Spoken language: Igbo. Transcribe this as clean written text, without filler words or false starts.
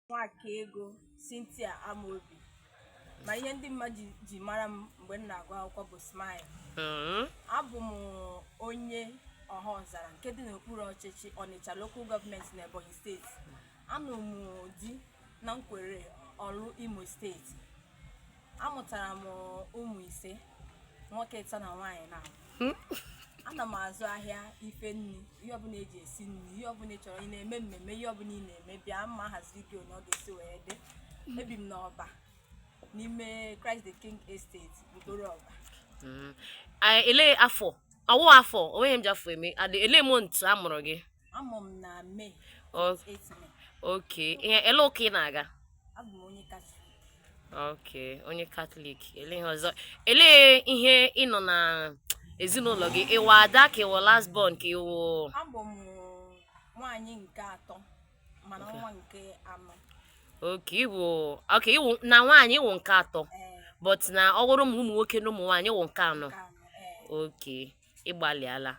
Nwakaego Cynthia Amobi, ma ihe ndị mmadụ ji mara m mgbe m na-agụ akwụkwọ bụ Smile. Abụ m onye Ọhaọzara nke dị n'okpuru ọchịchị Ọnịcha Local Government na Ebonyi Steeti. Anụ m di na Nkwere Ọlụ, Imo Steeti. Amụtara m ụmụ ise, nwoke ịtọ na nwaanyị na ana m azụ ahịa ife nri, ihe ọbụla eji esi nri, ihe ọbụla ị chọrọ, ị na-eme mmemme, ihe ọbụla ị na-eme, bịa mma haziri gị onye ọ ga-esi wee dị. Ebi m n'Ọba n'ime Christ the King Estate, Mkporo Ọba. Elee afọ ọwụ afọ onweghị m ji afọ eme adị, elee month a mụrụ gị? Amụ m na May 8 May. Okay, ihe ele ụka ị na-aga? Abụ m onye Katọlik. Okay, onye Katọlik. Elee ihe ọzọ, elee ihe ị nọ na ezinụlọ gị? Ịwụ ada ka ịwụ last born ka ịwụ? Abụ m nwaanyị nke atọ, mana nwa nke anọ. Okay, ịwụ, okay, ịwụ na nwaanyị, ịwụ nke atọ? Ee. But na ọ bụrụ ụmụ nwoke na ụmụ nwaanyị, ịwụ nke anọ? Nke anọ, ee. Okay, ịgbalịala.